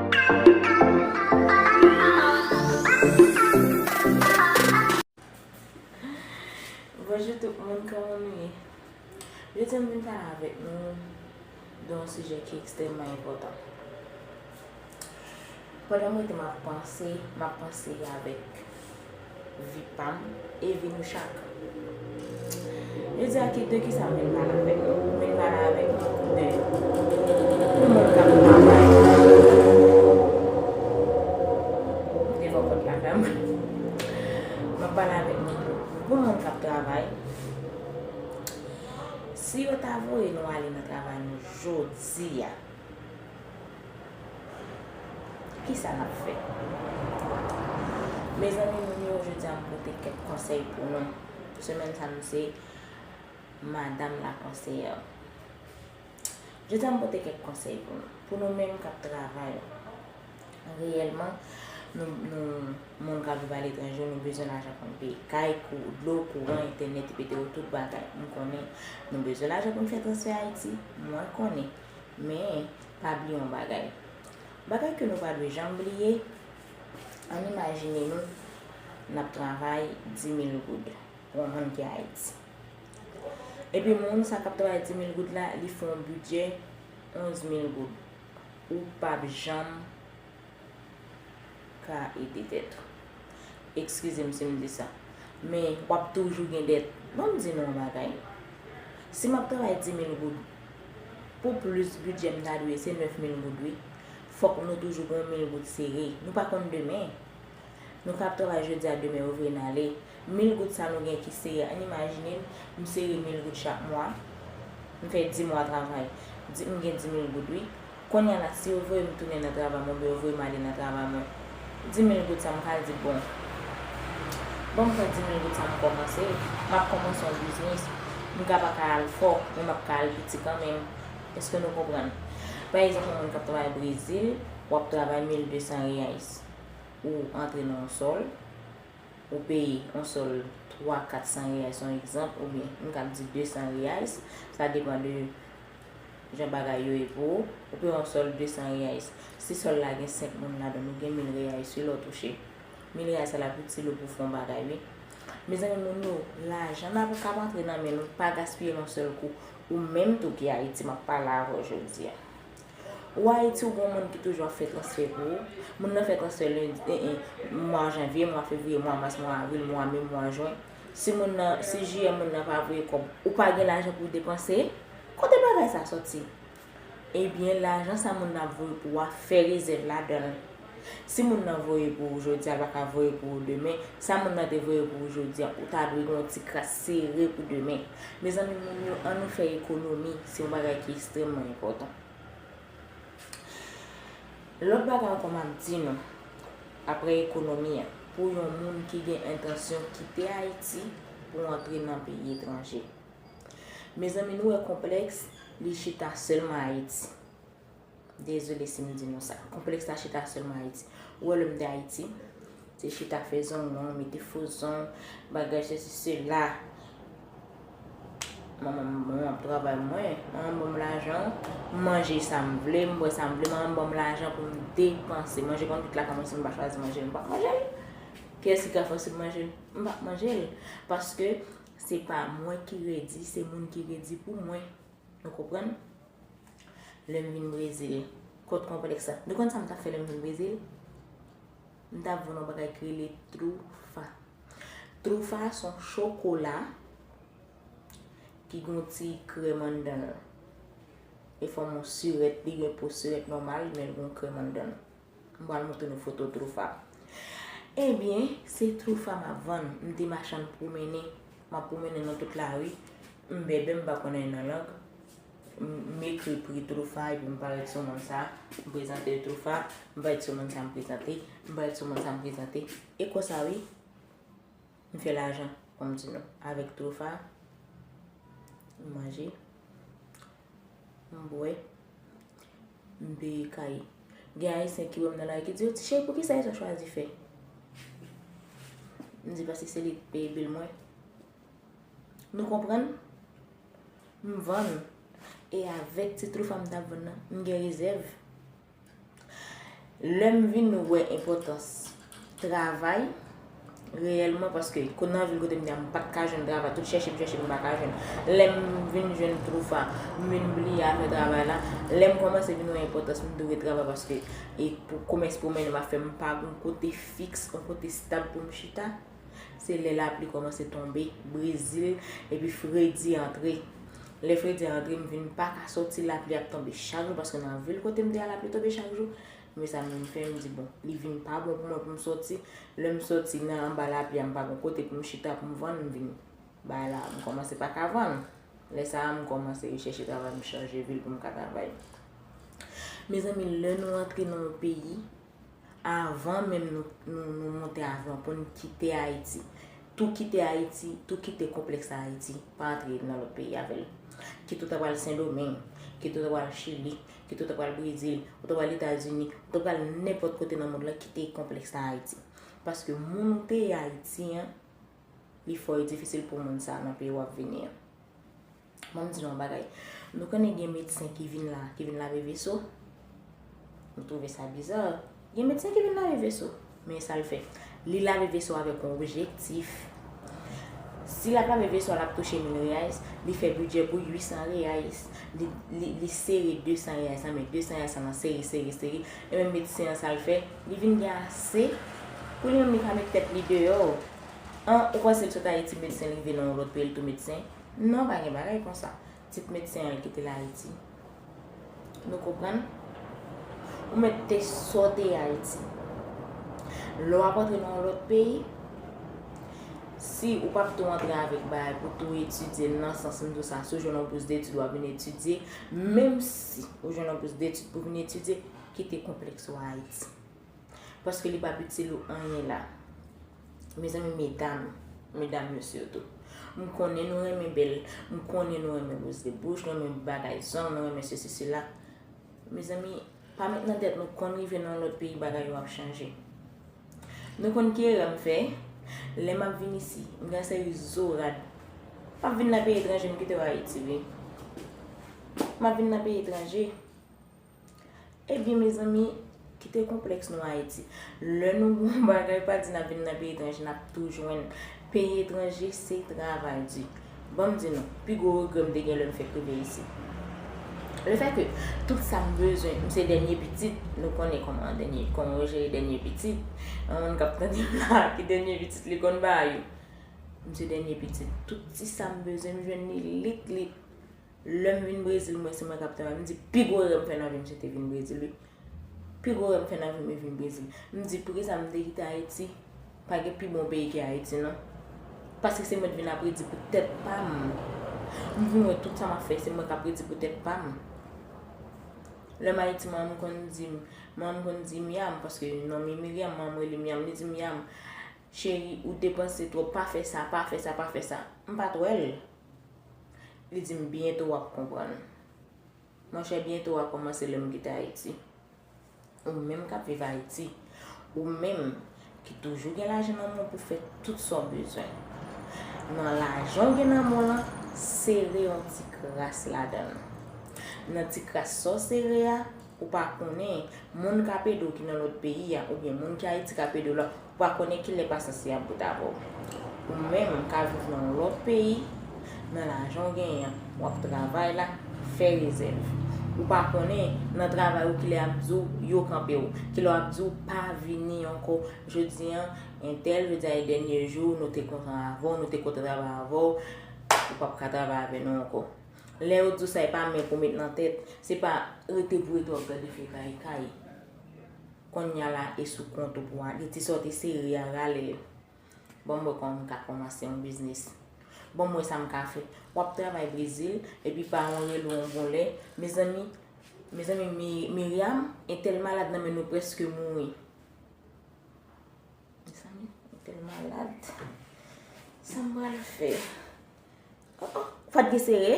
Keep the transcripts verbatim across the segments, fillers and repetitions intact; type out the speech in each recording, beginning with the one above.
Bonjou tout moun, kòman nou ye? Jodi a m vin pale avèk nou de yon sijè ki ekstrèmman enpòtan. Pandan m rete m ap panse, m ap panse avèk vi pa m e vi nou chak. Jodi a ki, de kisa m vin pale avèk nou? M vin pale avèk nou de yon moun k ap travay. M te fè kòd la fè m. M ap pale avèk nou de yon moun k ap travay. Si yo ta voye nou ale nan travay nou jodi a, kisa n ap fè? Mezanmi, moun yo, jodi a m pote kèk konsèy pou nou. Semèn sa, nou se Madame la conseillère. Jodi a, m pote kèk konsèy pou nou. Pou nou menm k ap travay, reyèlman, nou, nou, moun k ap viv aletranje, nou bezwen lajan pou n peye kay, kou, dlo, kouran, entènèt, etsetera, tout bagay. M konnen nou bezwen lajan pou n fè transfè Ayiti. Mwen konnen. Men, pa bliye yon bagay. Bagay ke nou pa dwe janm bliye, ann imajine nou, n ap travay di mil goud pou yon moun ki Ayiti. Epi moun sa k ap travay di mil goud la, li fè yon bidjè onz mil goud. Ou p ap janm ka ede tèt ou. Eskize m si m di sa. Men w ap toujou gen dèt. Ban m di nou yon bagay. Si m ap travay di mil goud, pou plis bidjè m ta dwe, se nèf mil goud wi. Fòk nou toujou gen yon mil goud sere. Nou pa konn demen. Nou ka ap travay jodi a, demen yo voye n ale. Mil goud sa nou gen ki sere, ann imajine m, m sere mil goud chak mwa. M fè di mwa travay. Di, m gen di mil goud wi. Kounye a la, si yo voye m tounen nan travay mwen, oubyen yo voye m ale nan travay mwen, di mil goud sa, m ka di, bon, ban m pran di mil goud sa, m kòmanse. M ap kòmanse yon biznis. M ka pa ka al fò, men m ap ka al piti kanmenm. Èske nou konprann? Pa egzanp, yon moun k ap travay Brezil, w ap travay mil de san reais. Ou antre nan yon sòl, ou peye yon sòl twa, kat san reais, se yon egzanp, oubyen m ka di de san reais, sa depann de jan bagay yo ye pou ou, ou peye yon sòl de san reais. Si sòl la gen senk moun ladan l, ou gen mil reais wi lè w touche. Mil reais sa l ap itil ou pou fè yon bagay wi. Mezanmi, moun yo, lajan n ap, k ap antre nan men nou, pa gaspiye l yon sèl kou. Ou menm tou ki Ayiti, m ap pale avè w jodi a. Ou Ayiti, ou gen yon moun ki toujou ap fè transfè pou ou. Moun nan fè transfè lendi, eh, eh, mwa janvye, mwa fevriye, mwa mas, mwa avril, mwa me, mwa jen. Si moun nan, si jiyè moun nan pa voye kòb, ou pa gen lajan pou w depanse. Kote bagay sa sòti? Ebyen, lajan sa moun nan ap voye pou ou a, fè rezèv ladan l. Si moun nan voye pou ou jodi a, l pa ka voye pou ou demen. Sa moun nan te voye pou ou jodi a, ou ta dwe gen yon ti kras sere pou demen. Mezanmi, moun yo, ann nou fè ekonomi. Se yon bagay ki ekstrèmman enpòtan. Lòt bagay ankò m ap di nou, apre ekonomi a, pou yon moun ki gen entansyon kite Ayiti pou antre nan peyi etranje. Mezanmi, nou wè konplèks, li chita sèlman Ayiti. Dezole si m di nou sa. Konplèks la chita sèlman Ayiti. Ou wè lè m te Ayiti, se chita fè zong mwen, mete fo zong, bagay sesi sela. Manman m, mwen ap travay mwen, manman m ban m lajan, m manje sa m vle, m bwè sa m vle, manman m ban m lajan pou m depanse. Manje konn tout lakay mwen, si m pa chwazi manje l, m p ap manje l. Kiyès ki ka fòse m manje l? M p ap manje l. Paske se pa mwen ki redi, se moun ki redi pou mwen. Nou konprann? Lè m vin Brezil, kot konplèks la? Nou konn sa m t ap fè lè m vin Brezil? M t ap vann yon bagay ki rele trufa. Trufa se yon chokola ki gen yon ti krèm anndan l. E fòm yon sirèt, li gen po sirèt nòmal, men l gen yon krèm anndan l. M pral montre nou foto trufa. Ebyen, se trufa m ap vann. M te mache, m pwomennen. M ap pwomennen nan tout lari. M bèbè, m pa konn anyen nan lang. M, m ekri pri trufa, epi m parèt sou moun sa. M prezante l trufa. M parèt sou moun sa, m prezante. M parèt sou moun sa, m prezante. E konsa, wi. M fè lajan, kòm di nou, avèk trufa, m manje, m bwè, m peye kay. Gen Ayisyen ki wè m nan lari ki di yo, "Ti cheri, poukisa sa w chwazi fè?" M di, "Paske se li k peye bil mwen." Nou konprann? M vann. E avèk ti trufa m t ap vann nan, m gen rezèv. Lè m vin wè enpòtans travay reyèlman, paske ko-, nan vil kote m te a, m pa t ka jwenn travay, tout chèche m chèche, m pa ka jwenn. Lè m vin jwenn Trufa, m vin bliye afè travay la. Lè m kòmanse vin wè enpòtans m dwe travay, paske e pou komès pou mennen m ap fè, m pa gen yon kote fiks, yon kote stab pou m chita. Se lè lapli kòmanse tonbe, brezil, epi fredi antre. Lè fredi antre, m vin pa ka sòti, lapli ap tonbe chak jou, paske nan vil kote m te a, lapli tonbe chak jou. Men sa m vin fè, m di, bon, li vin pa bon pou mwen pou m sòti. Lè m sòti nan anba lapli a, m pa gen kote pou m chita, pou m vann, m vin bay la, m kòmanse pa ka vann. Lè sa a, m kòmanse rechèche travay, m chanje vil pou m ka travay. Mezanmi, lè nou antre nan yon peyi, avan menm nou, nou, nou monte avyon pou n kite Ayiti, tou kite Ayiti, tou kite konplèks Ayiti, pa antre nan lòt peyi avè l. Kit ou ta pral Sendomeng, kit ou ta pral Chili, kit ou ta pral Brezil, ou ta pral Etazini, ou ta pral nenpòt kote nan mond lan, kite konplèks Ayiti. Paske moun ou te ye Ayiti an, li fò e difisil pou moun sa a nan peyi w ap vini an. Ban m di nou yon bagay. Nou konnen gen medsen ki vin la, ki vin lave veso? Nou twouve sa biza. Gen medsen ki vin lave veso. Men sa l fè? Li lave veso avèk yon objektif. Si l ap lave veso a, l ap touche mil reais, li fè bidjè pou uit san reais. Li, li, li sere de san reais lan, men de san reais lan sere, sere, sere. E menm medsen an, sa l fè? Li vin gen ase pou li menm li ka met tèt li deyò. An, ou panse l sot Ayiti medsen, li rive nan yon lòt peyi, l tou medsen? Non, pa gen bagay konsa. Tit medsen an, l kite l Ayiti. Nou konprann? Ou mèt te sòti Ayiti. Lè w ap antre nan yon lòt peyi, si ou p ap tou antre avèk bagay pou tou etidye, nan sans m di w sa, si w jwenn yon bous detid, w ap vin etidye, menm si ou jwenn yon bous detid pou vin etidye, kite konplèks ou Ayiti. Paske li p ap itil ou anyen la. Mezanmi, medam, medam yo sitou. M konnen nou renmen bèl, m konnen nou renmen boze bouch, nou renmen bagay zong, nou renmen sesi, sela. Mezanmi, pa met nan tèt nou, konn rive nan yon lòt peyi, bagay yo ap chanje. Nou konn ki erè m fè? Lè m ap vin isi, m gen seri zo rad. M ap vin nan peyi etranje, m kite yo Ayiti, wi. M ap vin nan peyi etranje. Ebyen, mezanmi, kite konplèks nou Ayiti. Lè nou gon bagay, pa di n ap vin nan peyi etranje, n ap tou jwenn. Peyi etranje, se travay di. Ban m di nou, pi gwo regrè m te gen lè m fèk rive isi. Lefètke tout sa m bezwen, m se dènye pitit, nou konnen kòman dènye, kòman yo jere dènye pitit. Yon moun k ap tande m la, ki dènye pitit li konn ba yo. M se dènye pitit, tout ti sa m bezwen, m jwenn li lit, lit. Lè m vin Brezil, mwen se mwen k ap travay. M di, pi gwo erè m fè nan vi m, se te vin Brezil, wi. Pi gwo erè m fè nan vi m, e vin Brezil. M di, poukisa m te kite Ayiti? Pa gen pi bon peyi ke Ayiti, non. Paske se mwen t vin ap redi pou tèt pa m. M vin wè tout sa m ap fè, se mwen k ap redi pou tèt pa m. Lè m Ayiti, manman m konn di m, manman m konn di Miam, paske non m Miriam, manman m rele Miam, li di, Miam, cheri, ou depanse twòp, pa fè sa, pa fè sa, pa fè sa. M pa t wè l. Li di m, byento w ap konprann. Monchè, byento a kòmanse lè m kite Ayiti. Ou menm k ap viv Ayiti, ou menm ki toujou gen lajan nan men w pou fè tout sa w bezwen. Nan lajan w gen nan men w lan, sere yon ti kras ladan l. Nan ti kras sa w sere a, ou pa konnen moun k ap ede w ki nan lòt peyi a, oubyen moun ki Ayiti k ap ede w la, ou pa konnen kilè pasyans li ap bout avè w. Ou menm k ap viv nan yon lòt peyi, nan lajan w genyen an, w ap travay la, fè rezèv. Ou pa konnen nan travay ou kilè y ap di w yo kanpe w, kilè y ap di w pa vini ankò. Jodi an, entèl, jodi a e dènye jou, nou te kontan avè w, nou te kontan travay avè w, ou p ap ka travay avè nou ankò. Lè yo di w sa, e pa men pou w met nan tèt, se pa rete pou rete w ap gade fè kay kay. Konnya la, e sou kont ou pou w ale. Ti sa w te sere a, rale l. Ban m wè kòman m ka kòmanse yon biznis. Ban m wè sa m ka fè. W ap travay Brezil, epi paran w rele w yon bon lè. Mezanmi, mezanmi, Mi-, Miriam, entèl malad nan men nou prèske mouri. Mezanmi, entèl malad. Sa m pral fè? Oh, oh, ou pa t gen sere?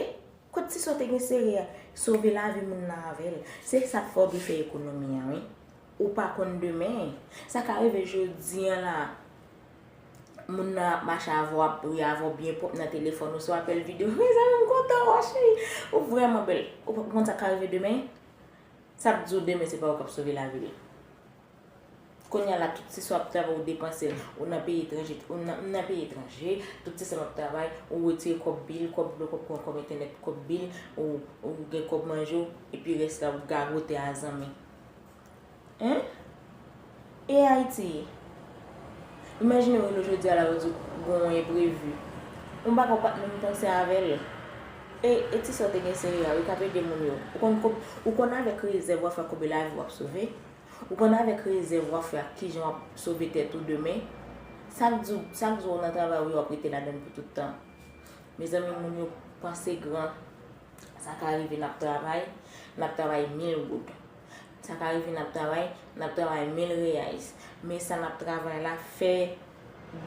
Kot ti sa w te gen sere a? Sove lavi moun nan avè l. Se sa k fè w dwe fè ekonomi an, wi. Ou pa konn demen. Sa ka rive jodi an la, moun nan ap mache avè w, ap ri avè w byen pwòp nan telefòn ou sou apèl videyo. Mezanmi, m kontan w, cheri. Ou vrèman bèl. Ou pa konn sa k ka rive demen? Sa k di w demen se pa ou k ap sove lavi l. Kounye a la, tout se sa w ap travay, ou depanse l. Ou nan peyi etranje, ou nan, m nan peyi etranje, tout se sa m ap travay, ou retire kòb bil, kòb dlo, kòb kouran, kòb entènèt, kòb bil, ou, ou gen kòb manje w, epi rès la ou gagote a zanmi. Hein? E Ayiti? Imajine w rive jodi a la, yo di w gen yon enprevi. Yon bagay w pa t menm panse avè l. E, e ti sa w te gen sere a, wi, k ap ede moun yo. Ou konn, ou konn avèk rezèv w ap fè konbyen lavi w ap sove? Ou konn avèk rezèv w ap fè ak kijan w ap sove tèt ou demen? Sa k di w, sa k di w nan travay ou yo w ap rete ladan l pou tout tan? Mezanmi, moun yo panse gran. Sa ka rive n ap travay, n ap travay mil goud. Sa ka rive n ap travay, n ap travay mil reais. Men sa n ap travay la, fè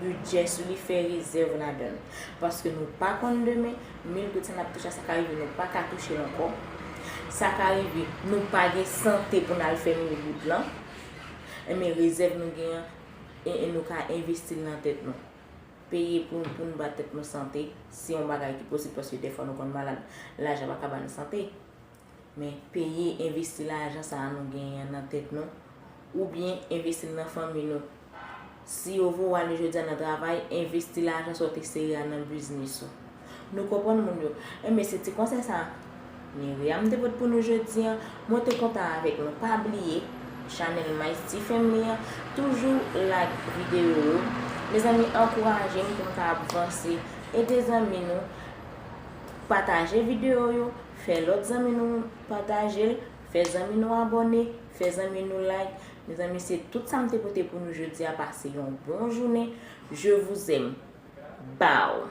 bidjè sou li, fè rezèv ladan l. Paske nou pa konn demen, mil goud sa n ap touche a, sa ka rive nou pa ka touche l ankò. Sa ka rive nou pa gen sante pou n al fè mil goud lan. Enben rezèv nou gen an, e, e nou ka envesti l nan tèt nou. Peye pou, pou n ba tèt nou sante, se yon bagay ki posib paske dèfwa nou konn malad, lajan pa ka ba nou sante. Men peye, envesti lajan sa a nou genyen an nan tèt nou, oubyen envesti l nan fanmi nou. Si yo voye w ale jodi a nan travay, envesti lajan sa w te sere a nan biznis ou. Nou konprann moun yo. Enben, se ti konsèy sa a, Miria, m te pote pou nou jodi a. Mwen te kontan avèk nou. Pa bliye, chanèl Mighty Family an, toujou like videyo yo. Mezanmi, ankouraje m pou m ka ap vanse. Ede zanmi nou. Pataje videyo yo. Fè lòt zanmi nou pataje l. Fè zanmi nou abòne. Fè zanmi nou like. Mezanmi, se tout sa m te pote pou nou jodi a. Pase yon bon jounen. Je vous aime. Bow.